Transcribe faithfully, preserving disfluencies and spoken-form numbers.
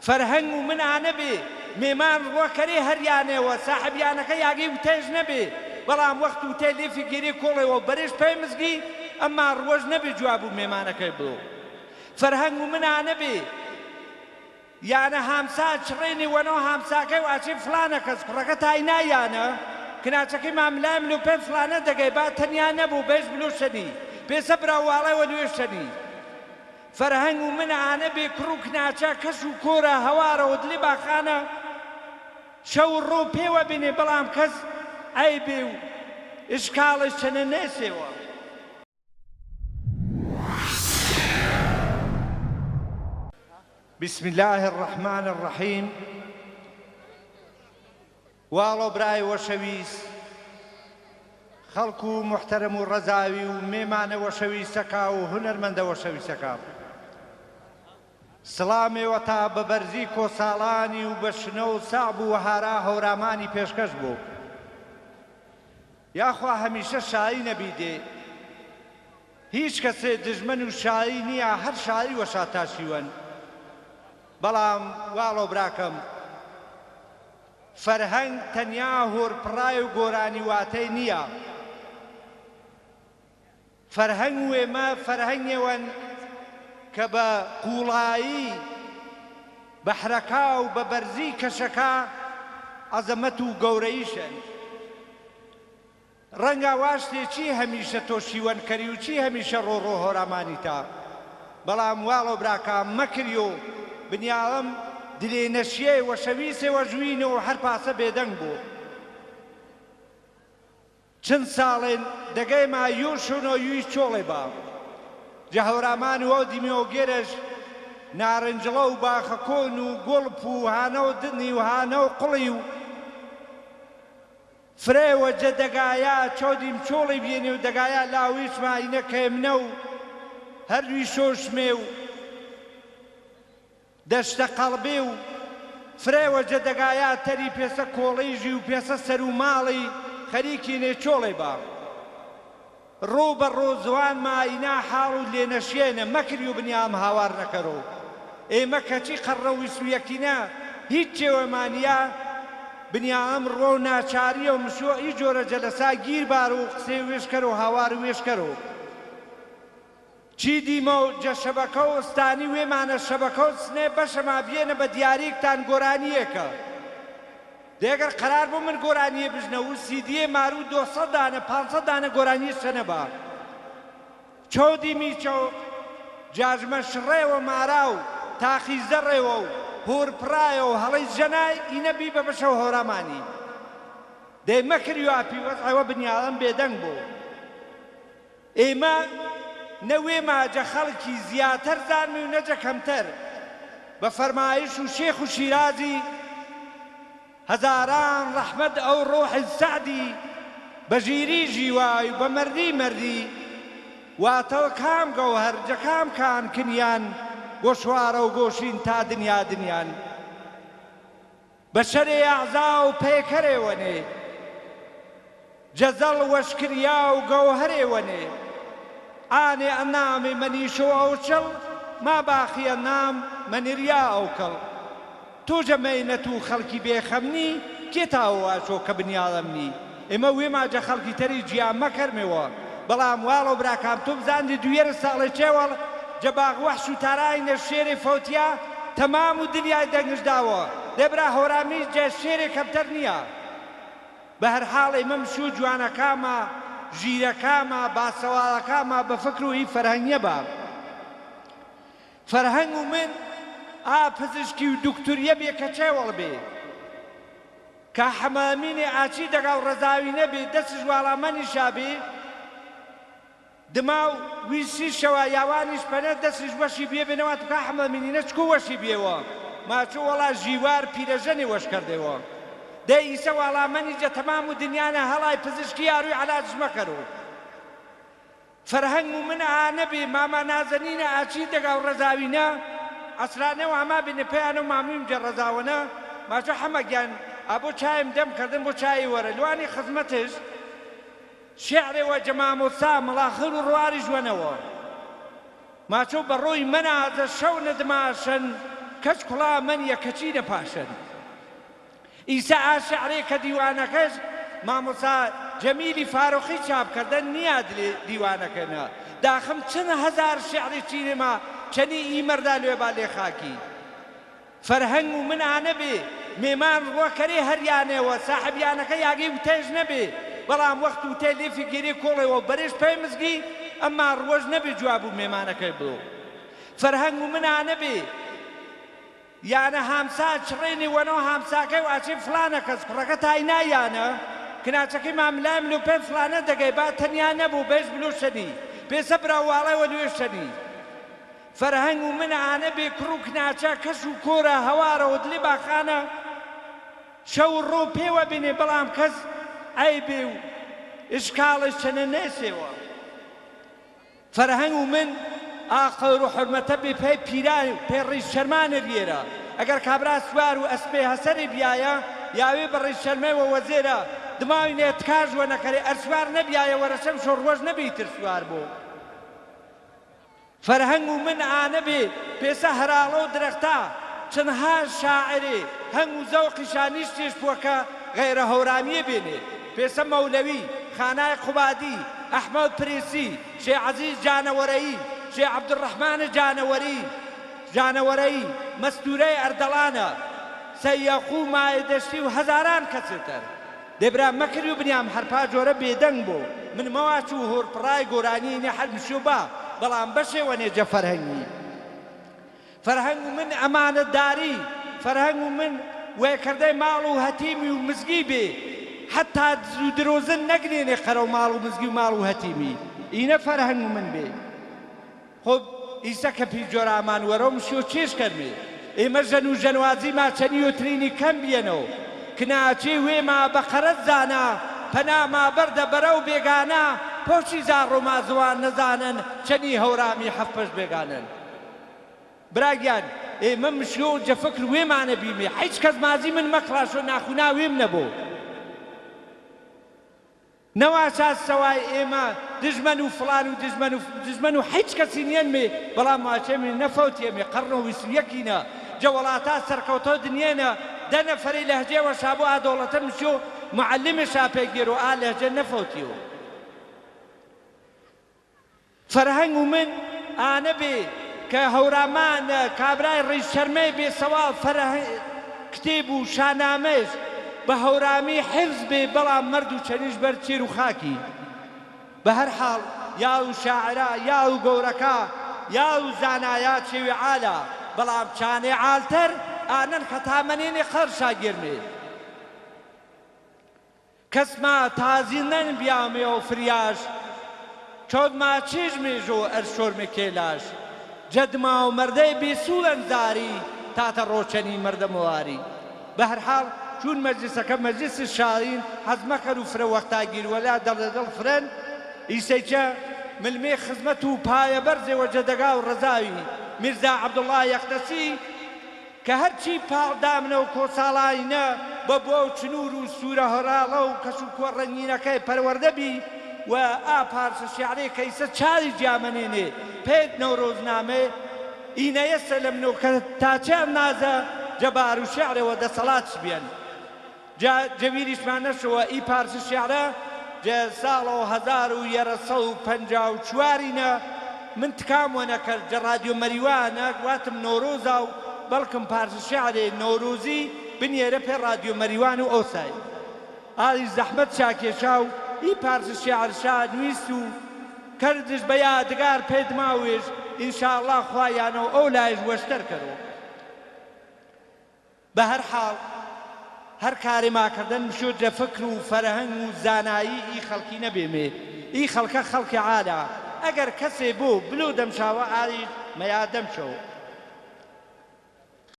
فەرهەنگ و من ئانەبێ، مێمان ڕوە کەرێ هەر یانەیەوە، ساحب یانەکە یاگەی وتەێش نەبێ، بەڵام وەخت وتەێ لێ فیگێرێ کۆڵێوە و بەرێش پەێمزگی، ئەمما ڕوەش نەبێ جواب و مێمانەکەی بڵۆ. فەرهەنگ و من ئانەبێ، یانە هامسا چڕێنێ وەنەو هامساکەی و ئاچێ فڵانە کەس کوڕەکە تاینا یانە، کناچەکەی ماملای ملۆ پێ فڵانە دەگەی با تەنیا نەبوو بەێش بلۆ شەنی، پێسە براواڵەی وەلوێ شەنی. فەرهەنگ و من ئانەبێ کوڕ و کناچە کەش و کۆرە هەوارە و دلێ باخانە، شەو و ڕۆ پێوە بێنێ، بەڵام کەس عەیبێ و ئشکاڵێ چەنە نێسێوە. بسم الله الرحمن الرحیم. واڵۆ برای وەشەویس، خەڵک و موحتەرەم و ڕەزاوی و مێمانە وەشەویسەکا و هونەرمەندە وەشەویسەکا. سڵامێ وەتا بە بەرزی کۆساڵانی و بە شنە و سەعب و وەهارا هەورامانی پێشکەش بوو. یاخوا هەمیشە شایی نەبی دێ. هیچ کەسێ دژمەن و شایی نییە، هەر شایی وەشا تا شیوەن. بەڵام واڵۆ براکەم، فەرهەنگ تەنیا هۆرپڕای و گۆرانی واتەی نییە. فەرهەنگ و ئێمە فەرهەنگێوەن کە بە قووڵایی، بەحرەکا و بە بەرزی کەشەکا عەزەمەت و گەورەییشن. ڕەنگە وا شتێ چی هەمیشە تۆ شیوەن کەری و چی هەمیشە ڕۆ ڕۆ هۆرامانیتە. بەڵام واڵۆ براکام مەکریۆ، بنیاڵم دلێ نەشیەێ وەشەویسێ وەژوینۆ و هەر پاسە بێدەنگ بۆ. چەن ساڵێن دەگەێما یوو شوونۆ یووی چۆڵێ با. جە هەورامان و ئەو دیمێ و گێرەش نارنجڵە و باخە کۆن و گوڵپ و هانە و دنی و هانە و قوڵی و فرەێوە جە دەگایا چەودیم چۆڵی بیێنێ و دەگایا لاویش ماینە کەێمنە و هەر دوی شۆشمێ و دەشتە قەڵبێ و فرەێوە جە دەگایا تەری پێسە کۆڵیژی و پێسە سەر و ماڵی خەریکینێ چۆڵێ با. ڕۆ بە ڕۆ زوان ماینا حاڵ و لێنەشیێنە مەکری و بنیام هاوار نەکەرۆ. ئێمە کەچی قەڕە ویس و یەکینە هیچ چێوەمانیە بنیام ڕۆ ناچاریە و مشۆ ئی جۆرە جەلەسا گیر بار و قسێ وێشکەرۆ هاوار وێشکەرۆ. چی دیمە و جە شەبەکە و ئستانی وێمانە شەبەکە و سنێ بەشەما بیێنە بە دیاریکتان گۆرانیێکە. دێگەر قەرار بوو من گۆرانیێ بژنە و سیدیێ ماروو دۆ سەد دانە پانسەد دانە گۆرانیێ شەنە با. چەو دیمی چەو جاژمە شڕێوە مارا و تاقی زەڕێوە و هۆر پڕایە و هەڵی ژەنای ئینە بی بە بەشە و هۆرامانی. دەی مەکریۆ ئاپی وەزعەوە بنیاڵم بێدەنگ بۆ. ئێمە نە وێما جە خەڵکی زیاتەر زانمی و نە جە کەمتەر. بە فەرمایش و شێخ و شیرازی هەزاران ڕەحمەت ئەو ڕۆحی سەعدی بە ژیری ژیوای و بە مەردی مەردی واتەڵ کام گەوهەر جە کام کان کنیان گۆشوارە و گۆشین تا دنیا دنیان. بەشەرێ ئەعزا و پەیکەرێ وەنێ، جەزەڵ وەشکریا و گەوهەرێ وەنێ. ئانێ ئەنامی مەنیشۆ ئەوچڵ، ما باخی ئەنام مەنیریا ئەوکڵ. تۆ جە مەینەت و خەڵکی بێخەم نی، کێ تاوە واچۆ کە بنیاڵەم نی؟ ئێمە وێما جە خەڵکی تەری جیا مەکەرمێوە. بەڵام واڵۆ براکام، تۆ بزاندی دویەرە ساڵێ چێوەڵ جە باغ وەحش و تارای نە شێرێ فەوتیا، تەمام و دنیای دەنگش داوە. دێ برا هۆرامی جە شێرێ کەمتەر نییە. بە هەر حاڵ ئێمە مشوو جوانەکاما، ژیرەکاما، باسەواڵەکاما بە فکر و ئی فەرهەنگیە با. فەرهەنگ و من ئا پزیشکی و دوکتوریە بێ کە چێوەڵ بێ. کە حەمامینێ ئاچی دەگا و ڕەزاوی نەبێ، دەسش واڵا مەنیشا بێ، دما و ویسی شەوا یاوانیش پەنە دەسش وەشی بیێ بێ نەوات و کا حەمامینینە چکو وەشی بیێوە. ماچۆ وەڵا ژیوار پیرەژەنێ وەش کەردێوە. دەی ئیسە واڵا مەنی جە تەمام و دنیانە هەڵای پزیشکی یاروی عەلاجش مەکەرۆ. فەرهەنگ و من ئا نەبێ، ماما نازەنینە ئاچی دەگا و ڕەزاوینە، ئەسرانە و ئەما بێنە پەیانە و مامیمجە ڕەزاوەنە، ماچۆ حەمە گیان، ئا بۆ چایم دەم کردن بۆ چایی وەرە، لوانی خزمەتش، شێعرێ وە جە مامۆستا مڵاخر و ڕواریش وەنەوە. ماچۆ بە ڕۆی مەنازە شەو نەدماشەن، کەچ کوڵا مەنیە کەچینە پاشەن. ئیسە ئا شعرەی کە دیوانەکەش مامۆستا جەمیلی فاروقی چاپ کردن، نیاد لێ دیوانەکەنە. داخم چەن هەزار شعری چینێما چەنی ئی مەردا لێ با لێ خاکی. فەرهەنگ و من ئانە بێ، مێمان ڕوەکەرێ هەر یانەیەوە، ساحب یانەکە یاگەی وتەیش نەبێ، بەڵام وەخت وتەی لێ فیگیرێ کۆڵێوە و بەرێش پەی مزگی، ئەمما ڕوەش نەبێ جواب و مێمانەکەی بڵۆ. فەرهەنگ و من ئانە بێ، یانە هامسا چڕێنێ وەنەو هامساکەی و ئاچێ فڵانە کەس، کوڕەکە تای نا یانە، کناچەکەی ماملای ملۆ پەی فڵانە دەگەی با تەنیا نەبوو بەیش بلۆ شەنی، پێسە براواڵەی وەنوێ شەنی. فەرهەنگ و من ئانە بێ کوڕ و کناچە، کەش و کۆرە، هەوارە و دلێ باخانە، شەو و ڕۆ پێوە بێنێ، بەڵام کەس عەیبێ و ئشکاڵێ چەنە نێسێوە. فەرهەنگ و من ئا قەدر و حورمەتە بێ پەی پیران و پەی ڕیش چەرمانێ بیێرە. ئەگەر کابرا سوار و ئەسپێ هەسەرێ بیایە، یاوێ بە ڕیش چەرمەی وە وەزێرە، دماوی نێ تکاش وە نەکەرێ، ئەر سوار نەبیایە وەرە شەمشۆ ڕوەش نەبی تر سوار بۆ. فەرهەنگ و من ئانە بێ، پێسە هەراڵە و درەختا، چەنها شاعرێ هەنگ و زەوقیشا نیشتێش پوەکە غەیرە هەورامیێ بێنێ. پێسە مەولەوی، خانای قوبادی، ئەحمەد پرێسی، شێ عەزیز جانەوەرەیی، شێ عەبدولڕەحمانە جانەوەری، جانەوەرەیی، مەستورەی ئەردەڵانە، سەیەقو و مایە دەشتی و هەزاران کەسێ تر. دێ برا مەکریو بنیام هەرپا جۆرە بێدەنگ بۆ من مەواچوو هۆر پڕای گۆرانی نێ حەل مشیۆ با، بەڵام بەشێ وەنێ جە فەرهەنگی. فەرهەنگ و من ئەمانەتداری، فەرهەنگ و من وێکردەی ماڵ و هەتیمی و مزگی بێ، حەتا دز و درۆزن نەگنێنێ قەرەو ماڵ و مزگی و ماڵ و هەتیمی. ئینە فەرهەنگ و من بێ. خۆ ئیسە کە پیجۆرامان وەرەو مشیۆ چێش کەرمێ. ئێمە ژەن و ژەنوازیما چەنیۆ ترینی کەم بیەنەو. کناچێ وێما بە قەرەت زانا، پەناما بەردە بەرەو بێگانا، پۆچی زاڕۆما زوان نەزانن، چەنی هەورامی حەفپەش بێگانن. براگیان، ئێمە مشیۆ جە فکر وێمانە بیمێ، هیچ کەس مازی من مەکڵاشۆ ناخونا وێم نەبۆ. نەواچە سەوای ئێمە دژمەن و فڵان و دژمەن و، دژمەن و هیچ کەسی نیەنمێ، بەڵام واچێمێ نەفەوتیەمێ، قەڕنۆ ویست و یەکینە، جە وڵاتا سەرکەوتەو دنیێنە، دە نەفەری لەهجێ وەشا بۆ ئا دەوڵەتە مشیۆ معەلمێشا پێگێرۆ ئا لەهجێ نەفەوتیۆ. فەرهەنگ و من ئانە بێ کە هەورامان کابرای ڕیش چەرمەی بێ سەوا فەرهە-، کتێب و شانامەیش بە هەورامی حیفز بێ، بەڵام مەرد و چەنیش بەر چێر و خاکی. بە هەر حاڵ، یاو شاعرە، یاو گەورەکە، یاو زانایە چێوی عالا، بەڵام چانێ عالتەر ئانەن کە تامەنێنێ قەرشا گێرمێ. کەسما تازینەن بیاومێ ئەو فریاش، چۆدما چێژمێ ژۆ ئەر شۆرمێ کێلاش، جەدما و مەردەی بێسوولەن زاری، تاتە ڕۆچەنی مەردە مواری. بە هەر حاڵ، چوون مەجلیسەکە مەجلیسی شاڵین، حەز مەکەن و فرە وەختا گیر وەلا دەڵ دەڵ فرەن، ئیسەیچە ملمێ خزمەت و پایە بەرزێ وە جەدەگا و ڕەزاوی میرزا عەبدوڵڵا یەخنەسی، کە هەرچی پاڵ دامنە و کۆساڵاینە بە بۆ چنوور و سوورە هەراڵە و کەش و کۆ ڕەنگینەکەی پەروەردە بی و ئا پارچە شێعرەی کە ئیسە چاوی جیامەنێنێ پێت نەورۆزنامەی ئینەیە سەلەم نۆ کە تا چێ ئەنازە جەبار و شێعرەوە دەسەڵاتش بیەن. جا جەویریشمان نەشەوە، ئی پارچە شێعرە جە ساڵەوە هەزار و یەرە سەد و پەنجا و چوارینە، من تکام وەنەکەر جە ڕادیۆ مەریوانە واتم نۆرۆزا و بەڵکم پارچە شێعرێ نۆرۆزی بنیێرە پێ ڕادیۆ مەریوان و ئەوسای. ئالیش زەحمەت شاکێشا و ئی پارچە شێعر شا نویس و کەردش بە یادگار پێ دماوێش، ئینشاڵڵا خوایانەوە ئەو لایش وەشتەر کەرۆ. بە هەر حاڵ، هەر کارێ ما کردن مشیۆ جە فکر و فەرهەنگ و زانایی ئی خەڵکی نەبێمێ. ئی خەڵکە خەڵکێ عالا. ئەگەر کەسێ بۆ بلۆ دەمشاوە ئاریش مەیا دەمشەو.